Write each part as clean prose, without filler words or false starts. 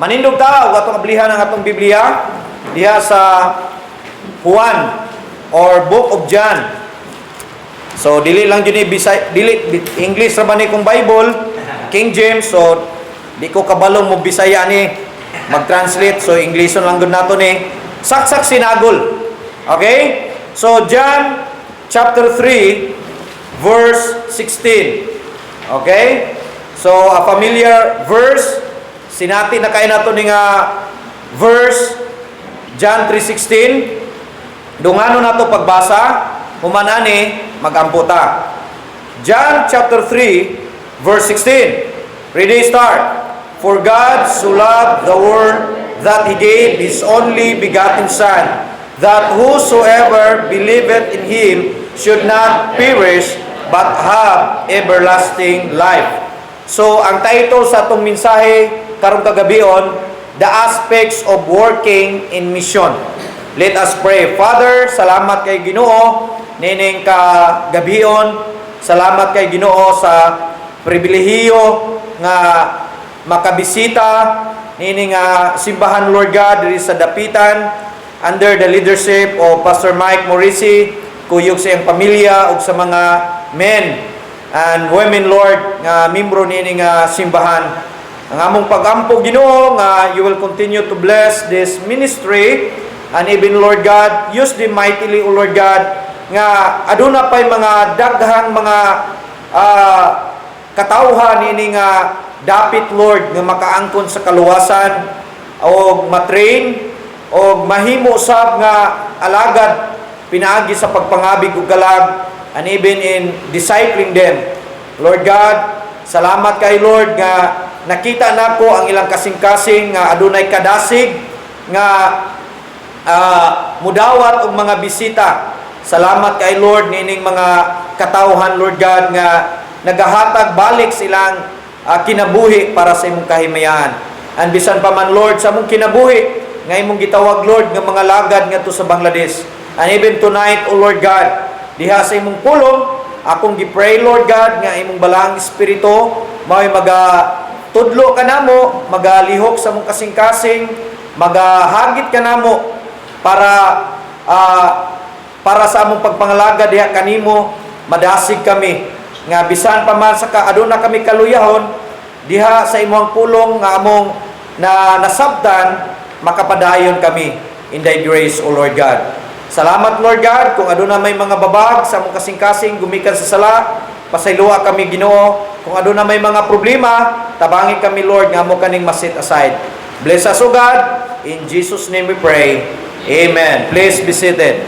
Manindog ta ug atong ablihan ang atong Biblia diha sa Juan or Book of John. So dili lang jud ni Bisay, dili English ra ba ni kong Bible, King James, so di ko kabalong mo Bisaya ni mag-translate, so Englishon lang gud nato ni. Saksak sinagol. Okay? So John chapter 3 verse 16. Okay? So a familiar verse, sinati na kay nato ni nga verse, John 3:16. Dungano nato pagbasa, human ani magampo ta. John chapter 3 verse 16. Ready, start. "For God so loved the world that he gave his only begotten Son, that whosoever believeth in him should not perish but have everlasting life." So, ang title sa atong mensahe karong kagabion, "The Aspects of Working in Mission." Let us pray. Father, salamat kay Ginoo nining kagabion. Salamat kay Ginoo sa pribilehiyo nga makabisita nining nga simbahan, Lord God, diri sa Dapitan under the leadership of Pastor Mike Morrissey, kuyog sa iyang pamilya ug sa mga men and women, Lord, nga membro niini nga simbahan. Ang among pagampo, Ginoo, nga you will continue to bless this ministry and even, Lord God, use them mightily, O Lord God, nga aduna pay mga daghang mga katawhan niini nga dapit, Lord, nga makaangkon sa kaluwasan o matrain o mahimo sab nga alagad pinaagi sa pagpangabig ug kalag and even in discipling them. Lord God, salamat kay Lord nga nakita nako ang ilang kasing-kasing nga adunay kadasig nga mudawat og mga bisita. Salamat kay Lord niining mga katawhan, Lord God, nga nagahatag balik silang kinabuhi para sa imong kahimayaan. And bisan pa man, Lord, sa among kinabuhi nga imong gitawag, Lord, nga mga lagad ngadto sa Bangladesh. And even tonight, O Lord God, diha sa imong pulong, akong gi-pray, Lord God, nga imong Balaang Espiritu mao'y maga tudlo kanamo, magalihok sa among kasing-kasing, magahagit kanamo para sa among pagpangalaga diha kanimo, madasig kami nga bisan pa man sa ka aduna kami kaluyahon diha sa imong pulong nga among na nasabtan, makapadayon kami in thy grace, O Lord God. Salamat, Lord God. Kung aduna may mga babag sa among kasing-kasing gumikan sa sala, pasayloa kami, Ginoo. Kung aduna may mga problema, tabangi kami, Lord, nga amo kaning ma-set aside. Bless us, O God. In Jesus' name we pray. Amen. Please be seated.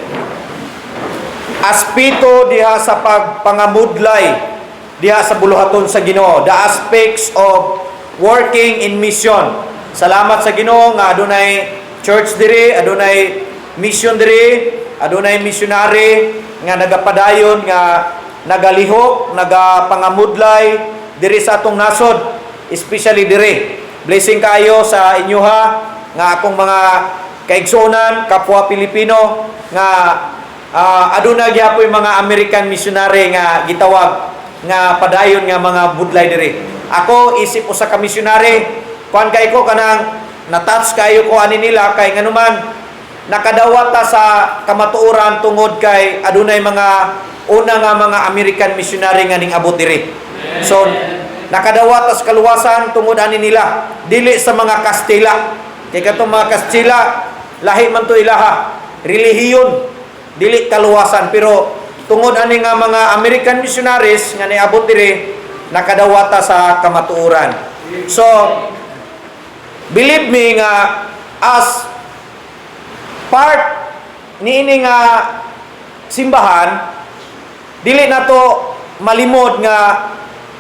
Aspeto diha sa pagpangamudlay diha sa buluhaton sa Ginoo, the aspects of working in mission. Salamat sa Ginoo nga adunay church diri, adunay mission diri, adunay missionary nga nagapadayon nga nagalihok, nagapangamudlay diri sa atong nasod, especially diri. Blessing kaayo sa inyoha nga akong mga kaigsuonan, kapwa Pilipino, nga aduna gyapoy mga American missionary nga gitawag nga padayon nga mga budlay diri. Ako isip usa ka missionary, kuan kay ko kanang na-touch kayo ko ani nila kay nganuman nakadawat ta sa kamatuoran tungod kay adunay mga una nga mga American missionary nga ning abot diri. So nakadawat ta sa kaluwasan tungod ani nila, dili sa mga Kastila. Kay katong mga Kastila, lahi man to ilaha, relihiyon, dili kaluwasan, pero tungod ani nga mga American missionaries nga niabot diri, nakadawata sa kamatuoran. So believe me nga as part niini nga simbahan, dili nato malimod nga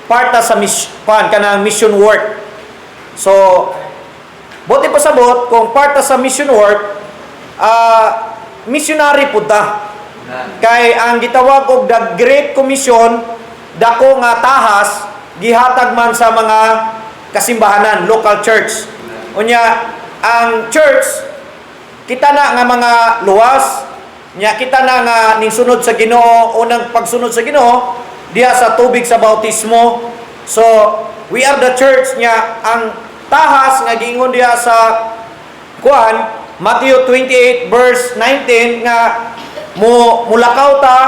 part ta sa pan kanang mission work. So buot pasabot, kung part ta sa mission work, missionary pud ta. Kay ang gitawag og the Great Commission, dako nga tahas, gihatag man sa mga kasimbahanan, local church. Unya ang church, kita na nga mga luwas nya, kita na nga ning sunod sa Ginoo, unang pagsunod sa Ginoo diha sa tubig sa bautismo. So we are the church nya ang Tahas nga giingon diha sa kuan, Matthew 28 verse 19, nga mo mulakaw ta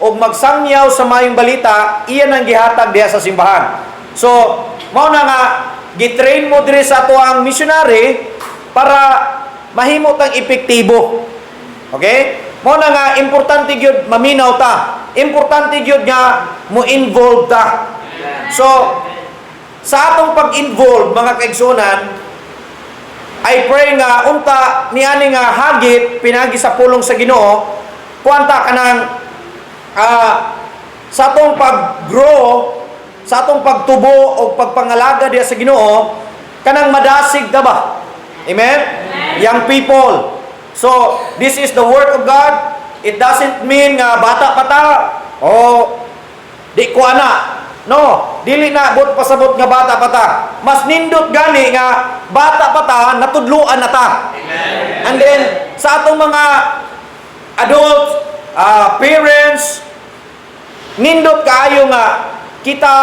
og magsangyaw sa maayong balita, iyan ang gihatag diha sa simbahan. So, mao na nga gitrain mo diri sa ato ang missionary para mahimo tang epektibo. Okay? Mao na nga importante gyud maminaw ta. Importante gyud nga mo involve ta. So, sa atong pag-involve, mga kaigsunan, I pray nga unta niani nga hagit pinagi sa pulong sa Ginoo, kuanta kanang sa atong pag-grow, sa atong pagtubo o pagpangalaga diha sa Ginoo, kanang madasig ta ba? Amen? Young people. So, this is the work of God. It doesn't mean nga bata pa ta o di ko ana. No, dili na buot pasabot nga bata pa ta. Mas nindot gani nga bata pa ta, natudluan na ta. And then sa atong mga adults, parents, nindot kaayo nga kita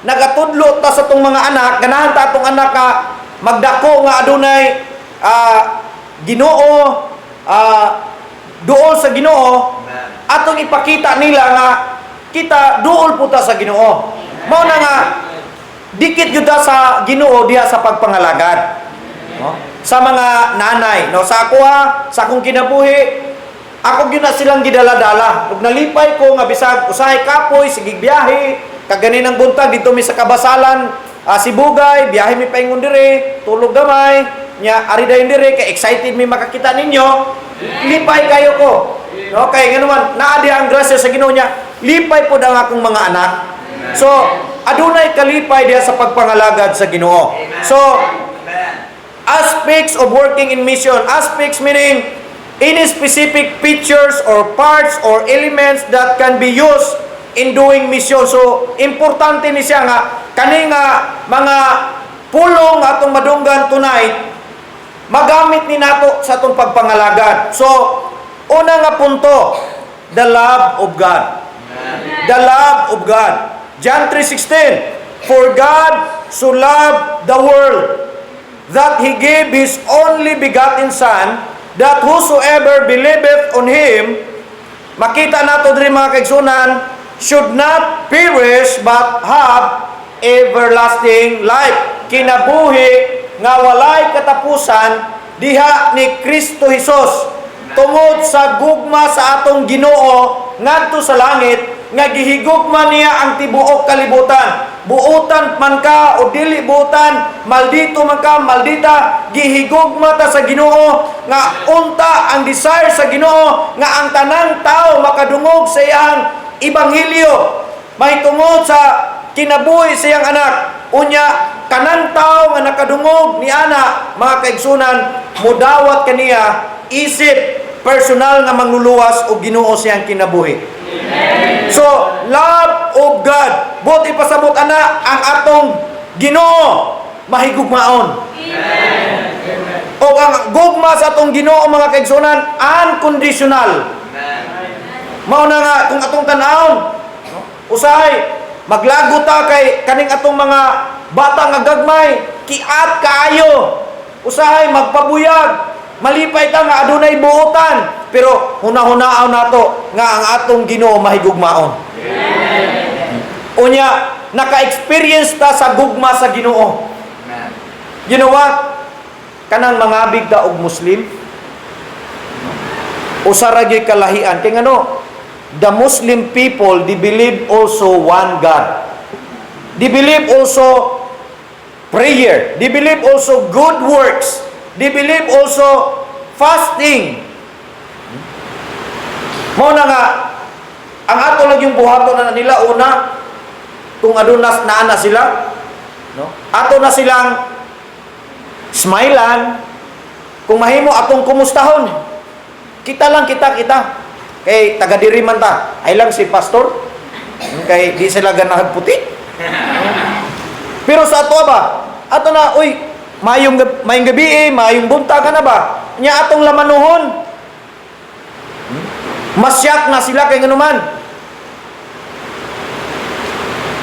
nagatudlo ta sa atong mga anak, ganahan ta atong anak ka magdako nga adunay Ginoo, duol sa Ginoo, atong ipakita nila nga kita duol po ta sa Ginoo. Mao na nga dikit gyud ta sa Ginoo diha sa pagpangalagad. No? Sa mga nanay, no, sa ako ha, sa akong kinabuhi, ako gyud na silang gidala-dala. Ug nalipay ko nga bisag usahay kapoy, sige biyahe, kaganinang buntag dito mi sa Kabasalan, Sibugay, biyahe mi paingon dire, tulog gamay, nya ari dayon dire kay excited mi makakita ninyo. Lipay kayo ko. No, kay ngano man naa di ang grasya sa Ginoo niya. Lipay pod ang akong mga anak. So, adunay kalipay diha sa pagpangalagad sa Ginoo. So, aspects of working in mission. Aspects meaning any specific features or parts or elements that can be used in doing mission. So, importante ni siya nga kani nga mga pulong atong madunggan tonight, magamit ni nato sa atong pagpangalagad. So, una nga punto, the love of God. The love of God. John 3:16, "For God so loved the world that He gave His only begotten Son, that whosoever believeth on Him," makita nato diri, mga kaigsunan, "should not perish but have everlasting life." Kinabuhi nga walay katapusan diha ni Kristo Hesus. Tungod sa gugma sa atong Ginoo ngadto sa langit nga gihigugma niya ang tibuok kalibutan. Buutan man ka o dili buutan, maldito man ka, maldita, gihigugma ta sa Ginoo nga unta ang desire sa Ginoo nga ang tanang tao makadungog sa iyang ebanghelyo mahitungod sa kinabuhi sa iyang anak. Unya kanang tao nga nakadungog ni ana, mga kaigsunan, mudawat kaniya isip personal nga mangluluwas o Ginoo siyang kinabuhi. So, love of God. Buot ipasabot ana, ang atong Ginoo mahigugmaon. O ang gugma sa atong Ginoo, mga kaigsunan, unconditional. Mao na nga kung atong tan-awon, no? Usahay maglago ta kay kaning atong mga bata nga gagmay, kiat kaayo. Usahay magpabuyag, malipay ta nga adunay buotan, pero hunahunaaw nato nga ang atong Ginoo mahigugmaon. Unya, naka-experience ta sa gugma sa Ginoo. You know what? Kanang mangabig ta og Muslim, usa ra gyud kalahian kay ngano, the Muslim people, they believe also one God. They believe also prayer. They believe also good works. They believe also fasting. Mao na nga ang ato lang yung buhaton na nila una, kung aduna naa na sila, no, ato na silang smilean, kung mahimo atong kumustahon. Kita lang, kita kita kay taga diri man ta, ay lang si pastor kay di sila ganahan puti. Pero sa ato ba, ato na, "Uy, mayong gabi eh, mayong buntag ka na ba?" Nya atong lamanuhon. Masyak na sila kay nganuman.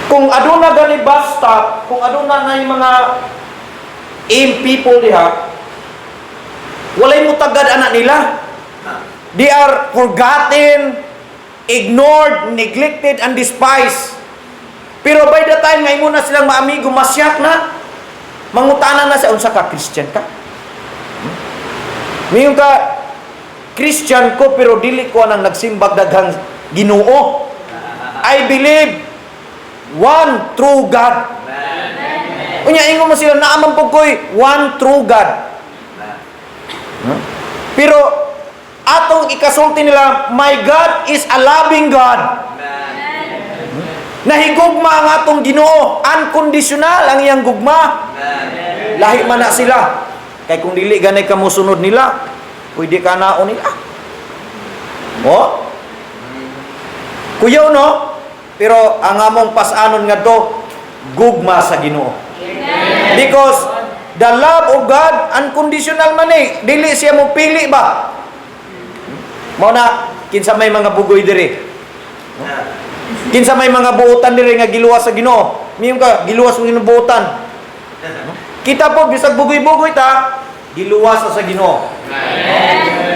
Kung aduna gani bus stop, kung aduna na yung mga AIM people diha, walay mutagad anak nila. They are forgotten, ignored, neglected, and despised. Pero by the time nga imo na silang maamigo, masyak na. Mangutana na siya, "Unsa ka, Christian ka?" Miingon ka, "Christian ko pero dili ko anang nagsimbag daghang Ginoo. I believe one true God." Unya ingon mo sila, "Naa man pud ko'y one true God." Pero atong ikasulti nila, "My God is a loving God." Nahigugma ang atong Ginoo, unconditional ang iyang gugma. Lahi man na sila. Kay kung dili ganay ka mosunod nila, pwede ka naon nila. Oh? Kuyaw, no? Pero ang among pas-anon ngadto, gugma sa Ginoo. Because the love of God, unconditional man eh. Dili siya mo pili ba? Mao na kinsa may mga bugoy diri? Kinsa may mga buotan diri nga giluwas sa Ginoo? Miingon ka, "Giluwas mo Ginoo buotan." Kita po bisag bugoy-bugoy ta, giluwas sa Ginoo.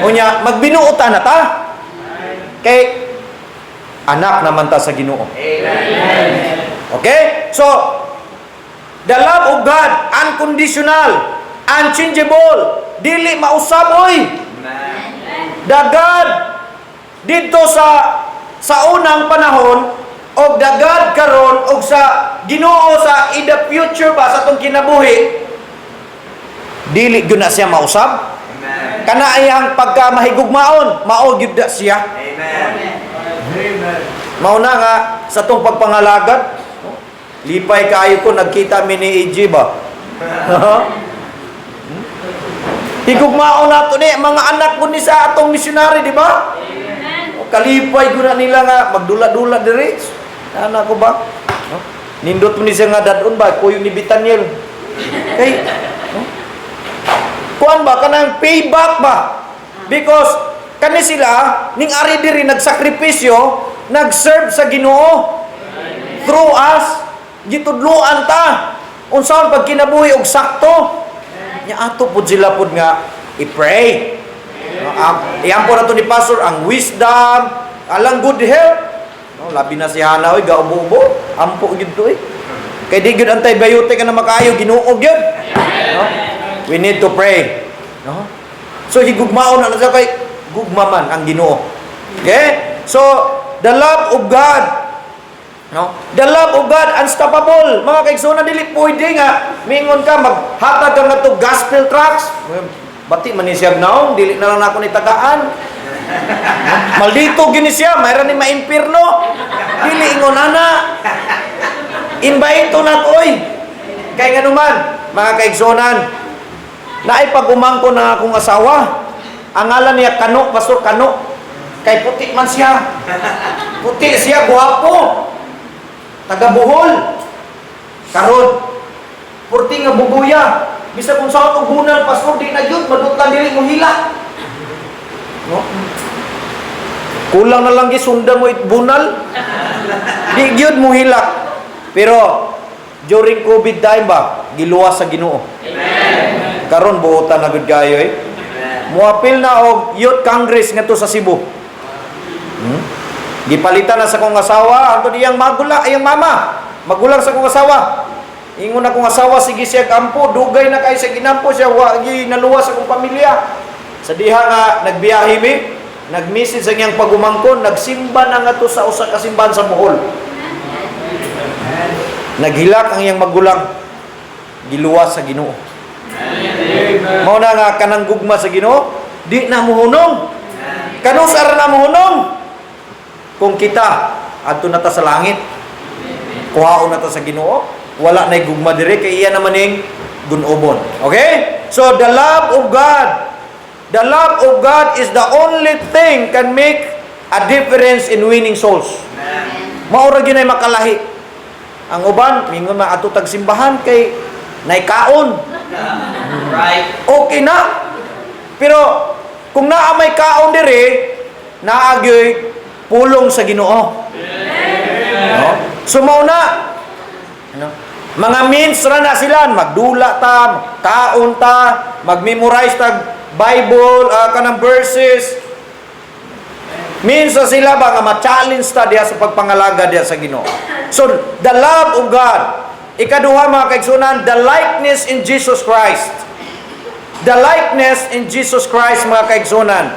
Unya magbinuotan na ta. Kay anak naman ta sa Ginoo. Okay? So, the love of God, unconditional, unchangeable, dili mausab oy. The God dito sa unang panahon og the God karon og sa Ginoo sa in the future ba sa atong kinabuhi, dili gyud na siya mausab. Kana ayang pagka mahigugmaon, mao gyud na siya. Mao na nga sa atong pagpangalagad, no? Lipay kaayo ko nagkita mi ni AJ ba. Higugmaon nato ni mga anak ko ni sa atong missionary, di ba? Kalipay ko na nila nga magdula-dula diri. Anak ko ba? No? Nindot mo ni siya nga dadon ba kuyo ni Bitaniel. Kay, no? Kuan ba, kanang payback ba? Because kani sila ning ari diri nagsakripisyo, nag-serve sa Ginoo through us. Gitudloan ta unsaon pagkinabuhi og sakto. Nya ato pud sila pud nga i-pray. No, ang iampo na to ni pastor ang wisdom, alang good health. No, labi na si Hana oy, gaubo-ubo, ampo gyud to eh. Kay di gyud antibiotic ka na makaayo, Ginoo gyud. No? We need to pray. No? So higugmaon na na siya kay gugma man ang Ginoo. Okay? So the love of God, no? The love of God unstoppable. Mga kaigsoona, dili pwede nga mingon ka maghatag ka ngadto gospel tracts. Bati man ni siya naong, dili na lang nako ni tagaan. Maldito gini siya, mayroon ni maimpirno. Dili ingon ana. Invite na to oy. Kay nganuman, mga kaigsuonan, naay pag-umangko na akong asawa. Ang ngalan niya Kano, Pastor Kano. Kay puti man siya. Puti siya, guwapo. Taga Bohol. Karon, purti nga buguya. Bisag kung sa og bunal, Pastor, di na yun, madutlan dili mo hila. No? Kulang na lang gisundan mo it bunal. Di gyud mo hilak. Pero during COVID time ba, giluwas sa Ginoo. Karon buotan na gud kayo eh. Muapil na og Youth Congress ngadto sa Cebu. Gipalitan na sa akong asawa, anto diyang magula, ayang mama. Magulang sa akong asawa. Ingon akong asawa, sige siya kampo, dugay na kay sa ginampo siya, wa gyud naluwas akong pamilya. Sa diha nga nagbiyahe mi, nag-message sa iyang pagumangkon, nagsimba na nga to sa usa ka simbahan sa Bohol. Naghilak ang iyang magulang, giluwas sa Ginoo. Mao na nga kanang gugma sa Ginoo, di na mohunong. Kanus-a ra na mohunong? Kung kita adto na ta sa langit, kuhaon na ta sa Ginoo, wala na gugma dire kay iya naman ning gunobon. Okay? So the love of God, the love of God is the only thing can make a difference in winning souls. Mao ra gyud ay makalahi. Ang uban mingon man, "Adto tag simbahan kay nay kaon." Okay na. Pero kung naa may kaon dire, naa gyoy pulong sa Ginoo. No? So mao na. Ano? Mga means ra na sila, magdula ta, kaon ta, mag-memorize tag Bible, kanang verses. Means ra sila ba nga ma-challenge ta diha sa pagpangalaga diha sa Ginoo. So, the love of God. Ikaduha, mga kaigsunan, the likeness in Jesus Christ. The likeness in Jesus Christ, mga kaigsunan.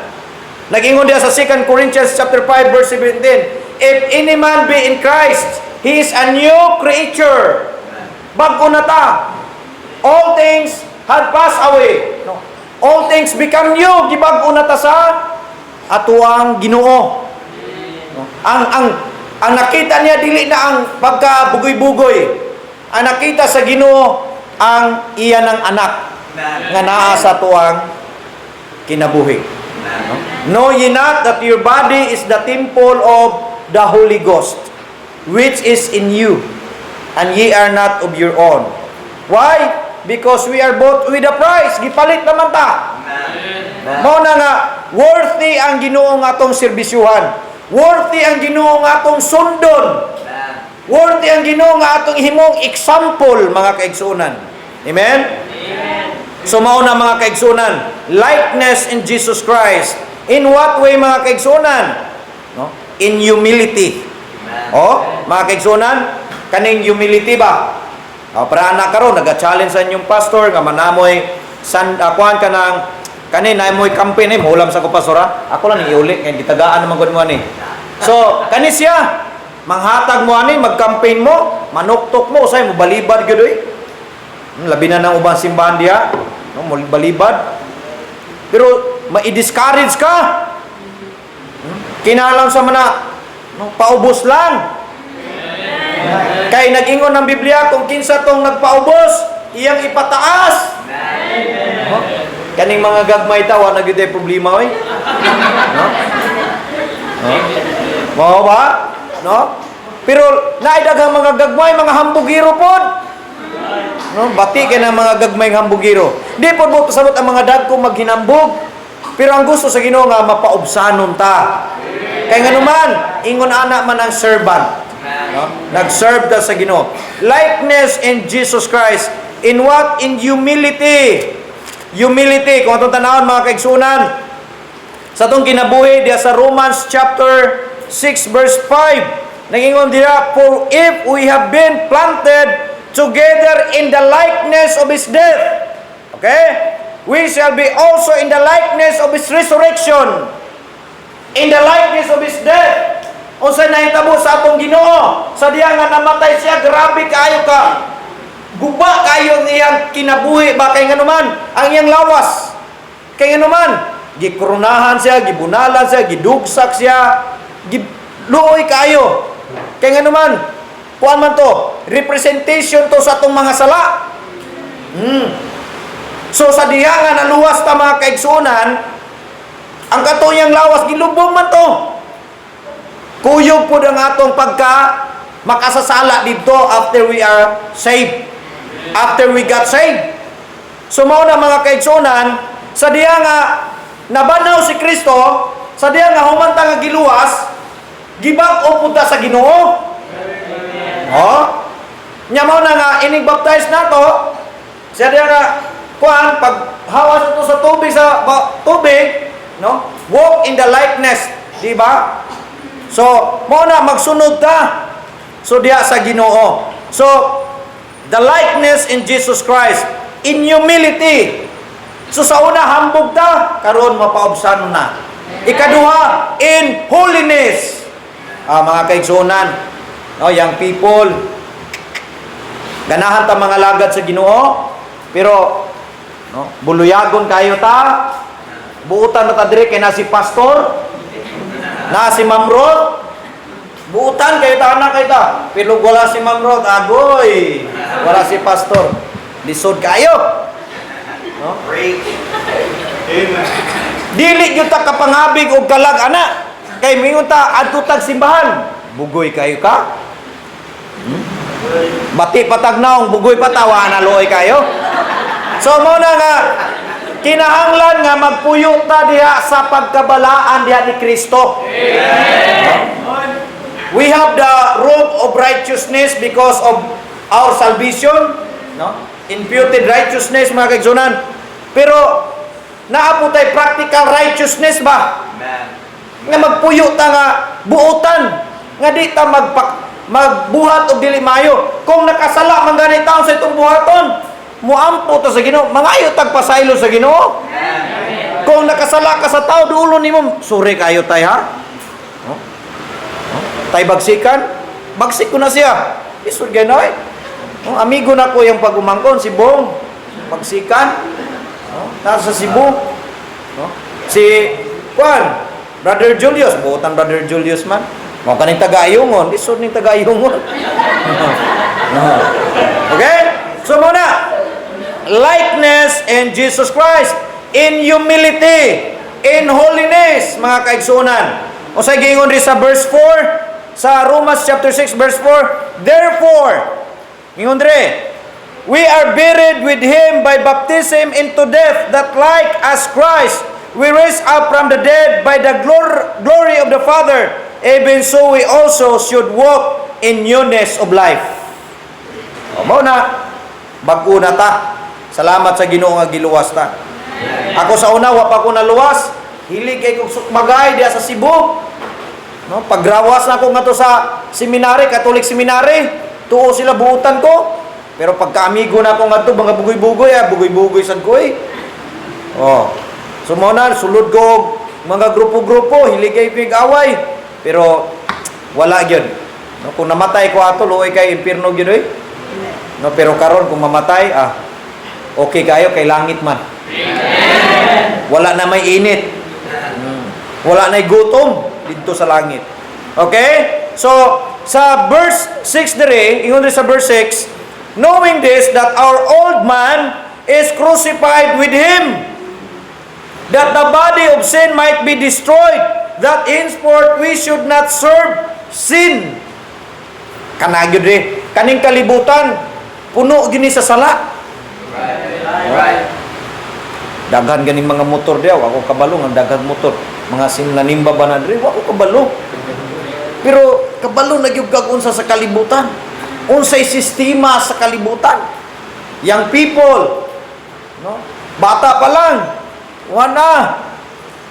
Nag-ingon diha sa 2 Corinthians chapter 5 verse 17, "If any man be in Christ, he is a new creature." Bag-o na ta. All things had passed away. No. All things become new. Gibag-o na ta sa atuang Ginoo. No? Ang nakita niya, dili na ang pagka bugoy-bugoy. Ang nakita sa Ginoo, ang iya ng anak nga naa sa tuang kinabuhi. No? "Know ye not that your body is the temple of the Holy Ghost, which is in you, and ye are not of your own?" Why? Because we are bought with a price. Gipalit naman ta. Mao na nga worthy ang Ginoo nga atong serbisyuhan. Worthy ang Ginoo nga atong sundon. Worthy ang Ginoo nga atong himong example, mga kaigsuonan. Amen? So mao na, mga kaigsuonan, likeness in Jesus Christ. In what way, mga kaigsuonan? No? In humility. Oh, mga kaigsuonan, kaning humility ba? Oh, para anak karon naga-challenge sa inyong pastor nga manamoy san kuan ka ng kani na moy campaign eh, maulam sa ko, pastora. Ako lang ni iuli kay gitagaan naman gud mo ani. So, kani siya manghatag mo ani, mag-campaign mo, manuktok mo, usay mo balibad gyud oy. Labi na ng ubang simbahan diha, no, mo balibad. Pero mai-discourage ka. Kinahanglan sa mana, no, paubos lang. Kay nag-ingon ng Biblia, kung kinsa tong nagpaubos, iyang ipataas. No? Kaning mga gagmay ta, wa na gyud ay problema oy. No? No? Mao ba? No? Pero naay daghang mga gagmay, mga hambugiro pod. No, bati kay ng mga gagmay nga hambugiro. Di pod mo pasabot ang mga dagko maghinambog. Pero ang gusto sa Ginoo nga mapaubsanon ta. Kay nganuman, ingon ana man ang servant. No? Nag-serve ta sa Ginoo. Likeness in Jesus Christ. In what? In humility. Humility. Kung atong tanawon, mga kaigsunan, sa atong kinabuhi diya sa Romans chapter 6 verse 5, nagingon diya, "For if we have been planted together in the likeness of His death," okay? "We shall be also in the likeness of His resurrection." In the likeness of His death. Unsa nahitabo sa atong Ginoo? Sa diya nga namatay siya, grabe kaayo ka. Guba kayo ang iyang kinabuhi ba, kay nganuman ang iyang lawas. Kay nganuman, gikoronahan siya, gibunalan siya, gidugsak siya, luoy kaayo. Kay nganuman, kuan man to, representation to sa atong mga sala. So sa diha nga naluwas ta, mga kaigsuonan, ang katong lawas, gilubong man to. Kuyog po ang atong pagka makasasala dito after we are saved. After we got saved. So mao na, mga kaigsuonan, sa diha nga nabanaw si Kristo, sa diha nga human ta nga giluwas, gibag-o pud ta sa Ginoo. Oh? Nya mao na nga inig baptize nato, sa diha nga kuan pag hawas ato sa tubig sa tubig, no? Walk in the likeness, di ba? So, mao na magsunod ta. So diha sa Ginoo. So, the likeness in Jesus Christ in humility. So sa una, hambog ta, karon mapaubsan na. Ikaduha, in holiness. Ah, mga kaigsuonan, no, young people, ganahan ta mga lagad sa Ginoo, pero no, buluyagon kayo ta. Buutan na ta dire kay na si pastor, na si Ma'am Ruth. Buutan kayo ta, anak kayo ta. Pero wala si Ma'am Ruth, agoy. Wala si pastor. Lisod kayo. No? Preach. Amen. Dili gyud ta kapangabig og kalag ana. Kay mingon ta adto tag simbahan. Bugoy kayo ka. Bati patag naong bugoy pa tawa na luoy kayo. So mo na nga kinahanglan nga magpuyo ta diha sa pagkabalaan diha ni Kristo. We have the robe of righteousness because of Our salvation, no? Imputed righteousness, mga kaigsunan. Pero naa po tay practical righteousness ba? Amen. Nga magpuyo ta nga buotan nga di ta magbuhat og dili maayo. Kung nakasala man gani taon sa itong buhaton, muampo ta sa Ginoo, mangayo tag pasaylo sa Ginoo. Kung nakasala ka sa tao, duolo nimo, "Sorry kayo tay, ha." No? No? Tay, bagsikan, bagsik ko na siya. Isod ganoy. No? Amigo na ko yung pag-umangkon, si Bong. Bagsikan. No? Nasa Cebu. No? Si Juan, Brother Julius, buotan Brother Julius man. Mao kaning taga-ayungon, isod ning taga-ayungon. No. Okay? So muna, likeness in Jesus Christ, in humility, in holiness, mga kaigsunan. O sa giingon rin sa verse 4, sa Romans chapter 6 verse 4, "Therefore," ingon dre, "we are buried with Him by baptism into death, that like as Christ we raise up from the dead by the glory of the Father, even so we also should walk in newness of life." O, mao na, bag-o na ta. Salamat sa Ginoo nga giluwas ta. Ako sa una, wa pa ko naluwas. Hilig kay kog sukmagay diya sa Cebu. No, pagrawas na ako ngadto sa seminary, Catholic seminary, tuo sila buutan ko. Pero pagkaamigo na ako ngadto, mga bugoy-bugoy, ah, bugoy-bugoy sad ko eh. Oh. So mo na sulod ko og mga grupo-grupo, hilig kay away. Pero wala gyud. No, kung namatay ko ato, luoy kay impierno gyud oy. No, pero karon kung mamatay, ah, okay kayo kay langit man. Wala na may init. Wala na gutom dito sa langit. Okay? So, sa verse 6 dire, ingon diri sa verse 6, "Knowing this, that our old man is crucified with Him, that the body of sin might be destroyed, that henceforth we should not serve sin." Kana gyud re, kaning kalibutan puno gini sa sala. Daghan ganing mga motor diya, wa ko kabalo nga daghan motor. Mga sinlanimba ba na diri, wa ko kabalo. Pero kabalo na gyud kag unsa sa kalibutan. Unsay sistema sa kalibutan. Young people, no? Bata pa lang, wala.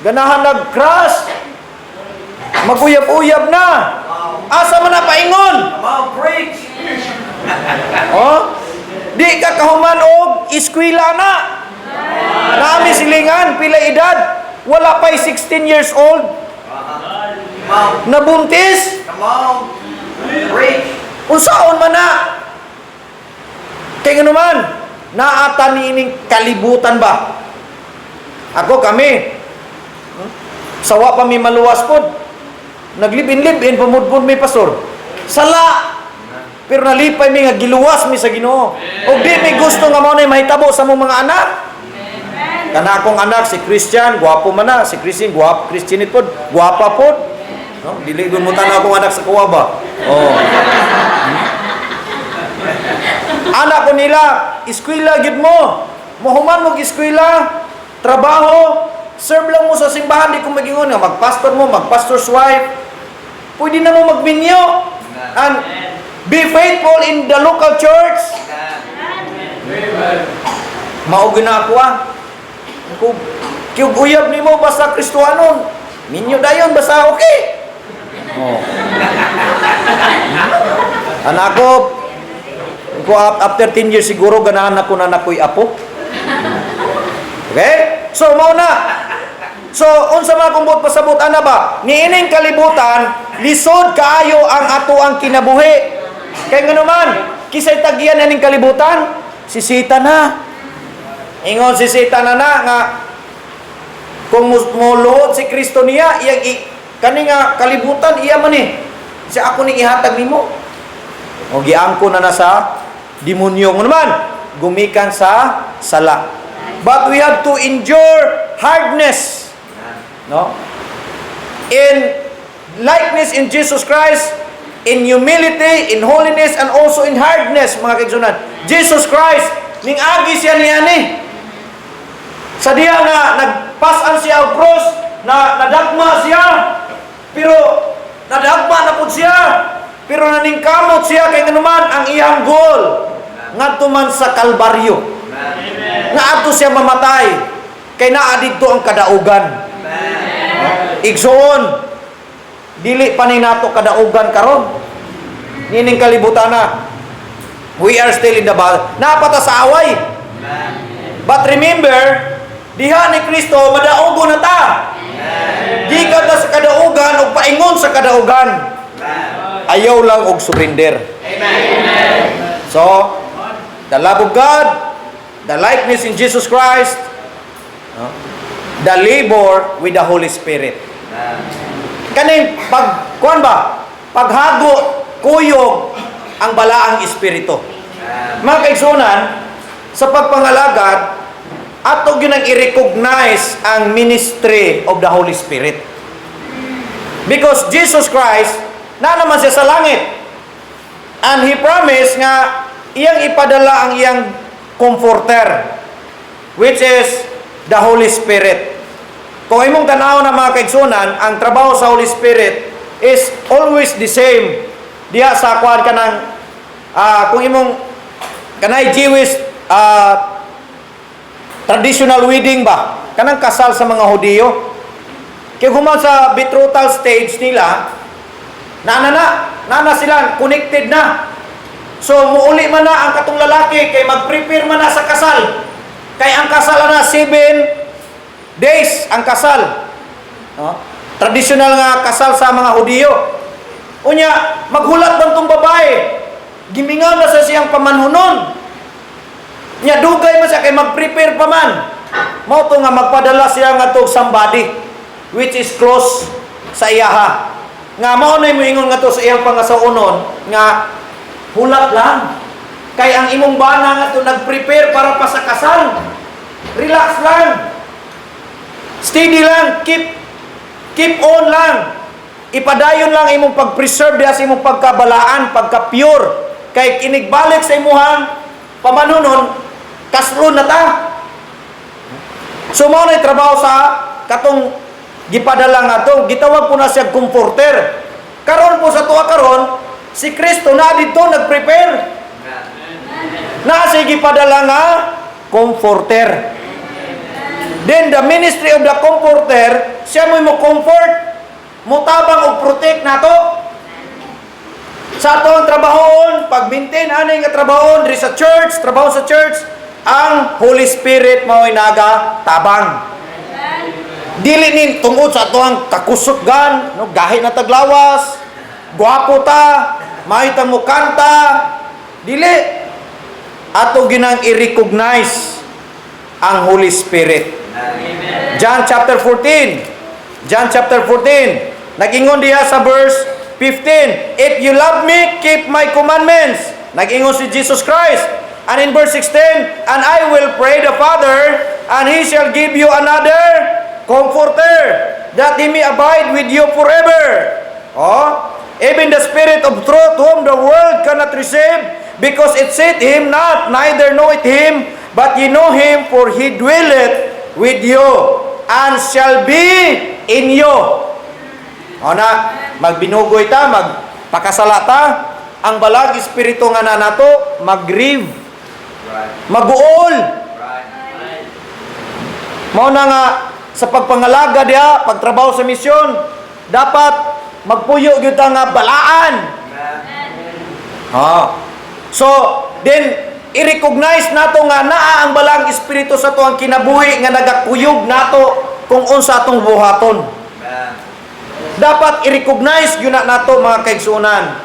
Ganahan nag-crush. Maguyab-uyab na. Asa man na paingon? Come on, preach. Oh? Di ka kahuman og eskwela na. Nami silingan, pila edad? Wala pa'y 16 years old. Come on. Nabuntis. Come on. Preach. Unsaon man na? Kay ngano man, naata ni ining kalibutan ba? Ako kami, Sawa pa mi maluwas pod. Naglibin-libin pamudpud mi, pastor. Sala. Pero nalipay mi nga giluwas mi sa Ginoo. Og di mi gusto nga mao na mahitabo sa among mga anak. Kana akong anak si Christian, gwapo man na. Si Christian, gwapo, Christian pod, gwapa pod. No, dili gud mo tan akong anak sa kuwa ba. Oh. Anak ko nila, eskwela gyud mo. Mohuman mo eskwela, trabaho, serve lang mo sa simbahan, di ko magingon nga magpastor mo, magpastor's wife. Pwede na mo magminyo. And be faithful in the local church. Mao gyud na ako ah. Kung kung uyab nimo basta Kristohanon, minyo dayon basta okay. Oh. Anak ko, ko after 10 years siguro ganahan ako na nakoy apo. Okay? So mao na. So unsa man akong buot pasabot ana ba? Niining kalibutan, lisod kaayo ang ato ang kinabuhi. Kay ngano man, kisay tagyan aning kalibutan? Si Satan na. Ingon si Satan na na nga kung moluhod si Kristo niya, iyang kani nga kalibutan iya man eh. Siya ako ning ihatag nimo. O giangko na na sa demonyo. Ngano man, gumikan sa sala. But we have to endure hardness. No? In likeness in Jesus Christ, in humility, in holiness, and also in hardness, mga kaigsunan. Jesus Christ, ning agi siya niani. Sa diya nga nagpasan siya og cross, na nadagma siya. Pero nadagma na pud siya. Pero Pero naningkamot siya kay nganuman ang iyang goal ngadto man sa Kalbaryo. Amen. Nga adto siya mamatay kay naa didto ang kadaugan. Amen. Igsoon, dili pa ni nato kadaugan karon. Nining kalibutan na. We are still in the battle. Naa pa ta sa away. Amen. But remember, diha ni Kristo madaugo na ta. Amen. Gikan ta sa kadaugan ug paingon sa kadaugan. Amen. Ayaw lang og surrender. Amen. So, the love of God, the likeness in Jesus Christ, no? The labor with the Holy Spirit. Amen. Kaning pag kuan ba? Paghago, kuyog ang balaang espiritu. Amen. Mga kaigsunan, sa pagpangalagad, ato gyud ang i-recognize ang ministry of the Holy Spirit. Because Jesus Christ, naa naman siya sa langit. And He promised nga iyang ipadala ang iyang comforter, which is the Holy Spirit. Kung imong tanaw na, mga kaigsunan, ang trabaho sa Holy Spirit is always the same. Diha sa kuan kanang kung imong kanay Jewish traditional wedding ba? Kanang kasal sa mga Hudiyo. Kay human sa betrothal stage nila, na sila, connected na. So, muuli man na ang katong lalaki kay mag-prepare man na sa kasal. Kay ang kasal na 7 days ang kasal. No? Traditional nga kasal sa mga Hudiyo. Unya, maghulat man tong babae? Gimingaw na sa siyang pamanhunon. Nya dugay man siya kay mag-prepare pa man. Mao to nga magpadala siya ngadto somebody which is close sa iyaha. Nga mao na moingon ngadto sa iyang pangasawon nga hulat lang. Kay ang imong bana nga to nag-prepare para pa sa kasal. Relax lang. Steady lang, keep keep on lang. Ipadayon lang imong pag-preserve diha sa imong pagkabalaan, pagka-pure. Kay inigbalik sa imuhang pamanunon, kaslon na ta. So mao na trabaho sa katong gipadala nga to, gitawag po na siya comforter. Karon po sa tuwa karon, si Kristo na dito nag-prepare. Amen. Na siya gipadala nga comforter. Then the ministry of the comforter, siya mo comfort, mutabang og protect nato. Sa ato ang trabahoon, pag-maintain ani nga trabahoon diri sa church, trabaho sa church, ang Holy Spirit mao'y naga tabang. Dili ni tungod sa ato ang kakusog-gan, no, gahi na taglawas, gwapo ta, maayo tang mukanta, dili. Ato ginang i-recognize ang Holy Spirit. Amen. John chapter 14. John chapter 14. Nag-ingon diha sa verse 15, "If you love me, keep my commandments." Nag-ingon si Jesus Christ. And in verse 16, "And I will pray the Father, and He shall give you another comforter, that He may abide with you forever. Oh, even the Spirit of truth, whom the world cannot receive, because it seeth Him not, neither knoweth Him, but ye know Him, for He dwelleth with you, and shall be in you." O na, magbinugoy ta, magpakasala ta, ang balag espiritu nga na nato, mag-grieve, maguol. Mao na nga sa pagpangalaga diha, pagtrabaho sa misyon, dapat magpuyo gyud ta nga balaan. Amen. Ha. So, then i-recognize nato nga naa ang balang espiritu sa atuang kinabuhi nga nagakuyog nato kung unsa atong buhaton. Amen. Dapat i-recognize gyud na nato, mga kaigsuonan.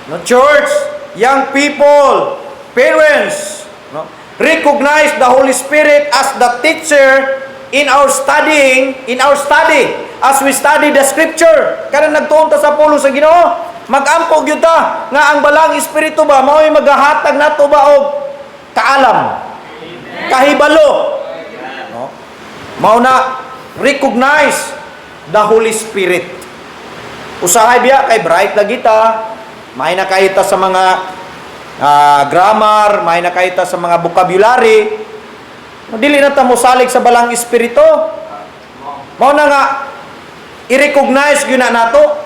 No, church, young people, parents, no? Recognize the Holy Spirit as the teacher in our studying, in our study, as we study the scripture. Kanang nagtuon ta sa pulong sa Ginoo, magampo gyud ta nga ang balang espiritu ba mao'y magahatag nato ba og kaalam, kahibalo. No? Mao na recognize the Holy Spirit. Usahay biya kay bright lagi ta, may na kayo ta sa mga grammar, may na kayo ta sa mga vocabulary. Dili na ta mosalig sa balang espiritu. Mao na nga i-recognize gyud na nato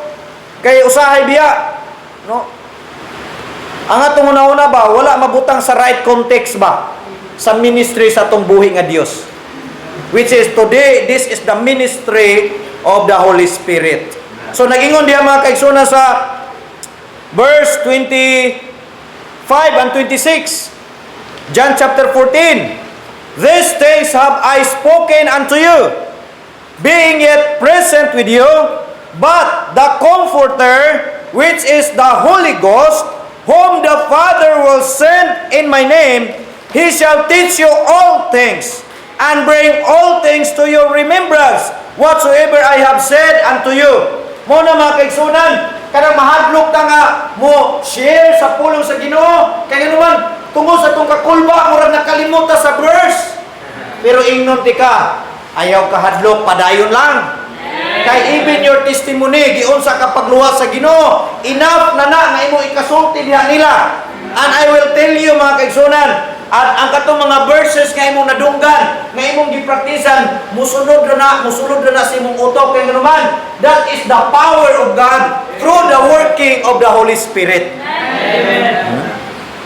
kay usahay biya, no? Ang atong una-una ba, wala mabutang sa right context ba sa ministry sa atong buhi nga Dios. Which is today, this is the ministry of the Holy Spirit. So nagingon diha, mga kaigsuonan, sa verse 25 and 26. John chapter 14. "These things have I spoken unto you, being yet present with you, but the Comforter, which is the Holy Ghost, whom the Father will send in my name, he shall teach you all things, and bring all things to your remembrance, whatsoever I have said unto you." Mao na, mga kaigsuonan, kanang mahadlok ta nga mo share sa pulong sa Ginoo, kay naman tungod sa atong kakulba, murag nakalimot ta sa verse. Pero ingnon tika, ayaw kahadlok, padayon lang. Kay even your testimony, giunsa ka pagluwas sa Ginoo, enough na na nga imo ikasulti diha nila. And I will tell you, mga kaigsuonan, at ang katong mga verses nga imong nadunggan, nga imong gipraktisan, musulod na sa imong utok, kay nganuman, that is the power of God through the working of the Holy Spirit.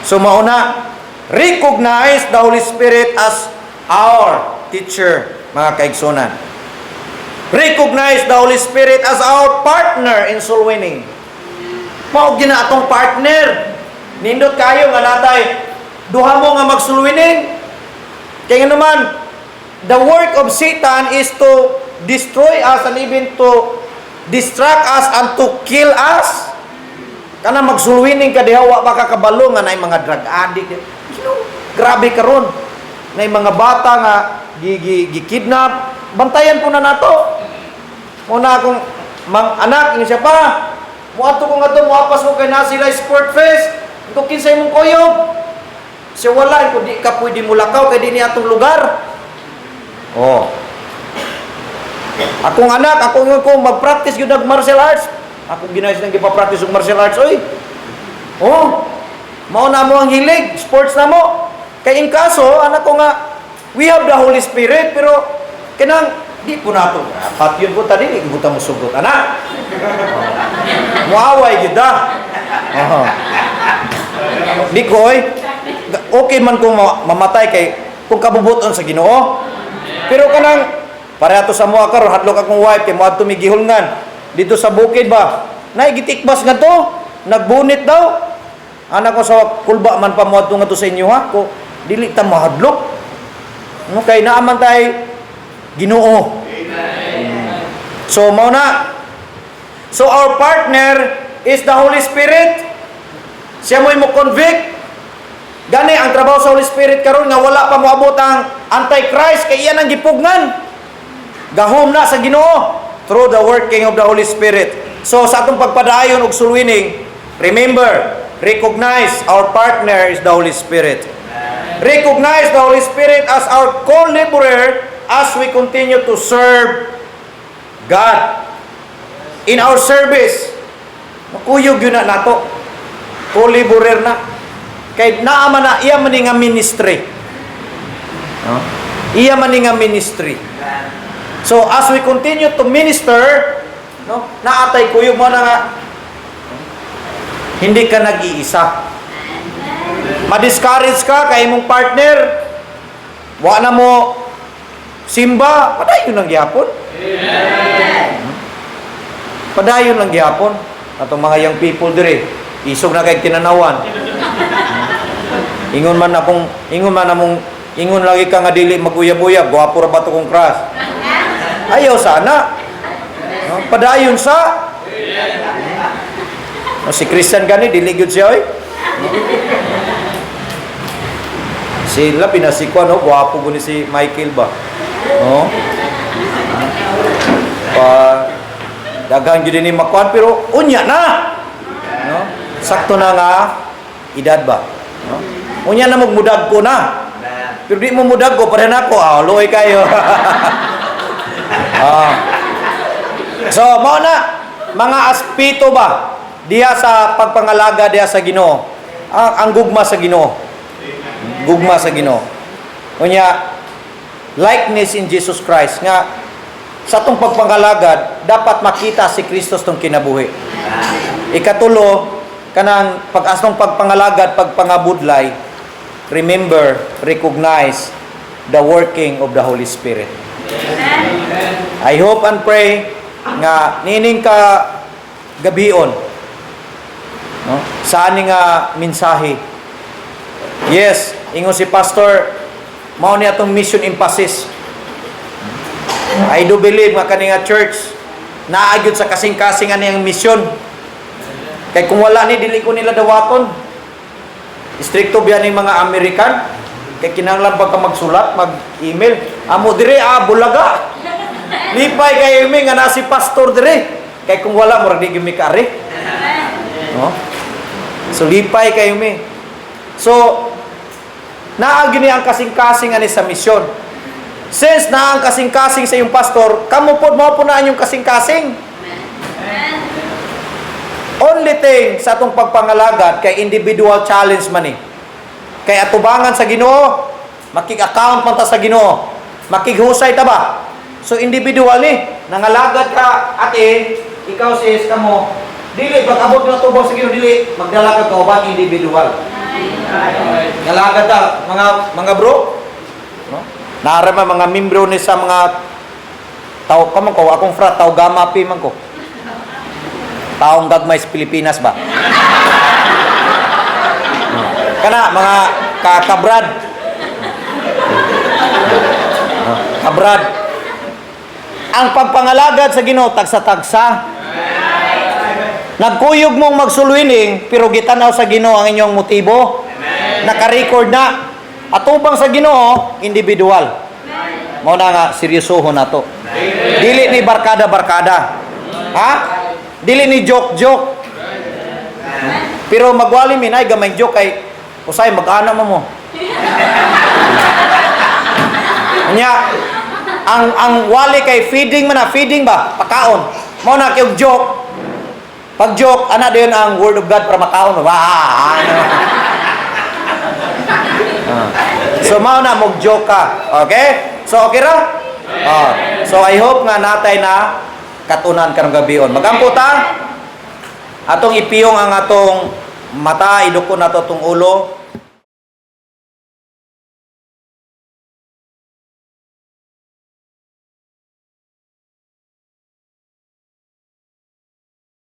So mauna, recognize the Holy Spirit as our teacher, mga kaigsuonan. Recognize the Holy Spirit as our partner in soul winning. Mao gyud na atong partner. Nindot kayo nga natay duha mo nga mag soul winning. Kaya nga naman, the work of Satan is to destroy us and even to distract us and to kill us. Kana mag-soul winning ka diha, wa pa ka kabalo nga naay mga drug addict. Grabe karon. Naay mga bata nga gi, gi, gi-kidnap. Bantayan po na nato. Muna akong mang anak ingon siya pa. Muadto ko ngadto, muapas ko kay na sila sport fest. Ko, "Kinsa imong kuyog?" Siya, "Wala ko." "Di ka pwede mulakaw kay di ni atong lugar." Oh. Akong anak, ako nga ko mag-practice gyud og martial arts. Ako ginayos nang gipa-practice og martial arts oy. Oh. Mao na mo ang hilig, sports na mo. Kay in kaso, anak ko nga we have the Holy Spirit, pero kanang di po nato. Patyon po ta dili buta mo sugot anak. Oh. Muaway gyud ah. Oh. Di ko oy. Okay man kung mamatay kay kung kabubuton sa Ginoo. Pero kanang pareha to sa mua karon, hadlok akong wife kay moadto mi gihulngan dito sa bukid ba. Nay gitikbas nga to, nagbunit daw. Anak ko sa kulba man pa moadto nga to sa inyo ha. Ko dili ta mahadlok. No, kay naa man tay Ginoo. So mao na. So our partner is the Holy Spirit. Siya mo'y mo convict. Gani ang trabaho sa Holy Spirit karon nga wala pa moabot ang Antichrist kay iyan ang gipugnan. Gahom na sa Ginoo through the working of the Holy Spirit. So sa atong pagpadayon og soul winning, remember, recognize our partner is the Holy Spirit. Recognize the Holy Spirit as our co-laborer as we continue to serve God. In our service, makuyog yun na nato. Co-laborer na. Kay naa man na, iya man ni nga ministry. No? Iya man ni nga ministry. So as we continue to minister, no, naatay kuyog mo na nga hindi ka nag-iisa. Ma-discourage ka kay imong partner, wa na mo simba, padayon lang gyapon. Padayon lang gyapon. Atong mga young people dire, isog na kay tinanawan. Ingon man akong, ingon man among, ingon lagi ka nga dili maguyab-uyab, gwapo ra ba to kong crush? Ayaw sana. No? Padayon sa. No, si Christian gani dili gyud siya oy. No? Sila pinasikwa, no, gwapo guni si Michael ba. No? Pa daghan gyud ni makuan, pero unya na. No? Sakto na nga edad ba. No? Unya na magmudag ko na. Pero di mo mudag ko pareha nako, ah, luoy kayo. Ah. So, mao na mga aspeto ba diha sa pagpangalaga diha sa Ginoo. Ang gugma sa Ginoo. Gugma sa Ginoo. Unya, likeness in Jesus Christ nga sa atong pagpangalagad dapat makita si Kristo tong kinabuhi. Ikatulo, Kanang pag-asnong pagpangalagad, pagpangabudlay, remember, recognize the working of the Holy Spirit. I hope and pray nga nining ka gabion, no, sa ani nga mensahe. Yes, ingon si pastor, mao ni atong mission emphasis. I do believe nga kani nga church naa gyud sa kasing-kasing ani ang mission. Kay kung wala ni, dili ko nila dawaton. Strikto biya ning mga Amerikan kay kinahanglan pa ka magsulat, mag-email. Amo dire ah bulaga. Lipay kay mi nga na si pastor dire. Kay kung wala, murag di gyud mi kaari. No? So lipay kayo mi. So naa gyud ni ang kasing-kasing ani sa misyon. Since naa ang kasing-kasing sa iyong pastor, kamo pod mao po na ang inyong kasing-kasing. Only thing sa atong pagpangalagad kay individual challenge man eh. Kay atubangan sa Ginoo, makig-account man ta sa Ginoo. Makighusay ta ba? So individual ni, nangalagad ka ate, ikaw sis kamo, dili pag abot nga tubang sa Ginoo, dili magdala ka kauban, individual. Ngalagad ta mga bro. No? Naara man mga membro ni sa mga tao ka man ko, akong frat Tau Gamma Pi man ko. Taong gagmay sa Pilipinas ba? No. Kana mga kakabrad. No, kabrad. Ang pagpangalagad sa Ginoo tagsa-tagsa. Nagkuyog mong mag-soul winning pero gitanaw sa Ginoo ang inyong motibo. Naka-record na. Atubang sa Ginoo, individual. Mao na nga seryosohon nato. Dili ni barkada-barkada. Ha? Dili ni joke-joke. Pero magwali mi nay gamay joke kay usay mag-ana mo mo. Nya ang wali kay feeding man na, feeding ba? Pakaon. Mao na kay og joke. Pag joke, ana din ang word of God para makaon. Wah, ano. Ah. So mao na mag joke ka. Okay? So okay ra? Ah. So I hope nga natay na katunan karong gabion. Magampo ta. Atong ipiyong ang atong mata, iduko nato atong ulo.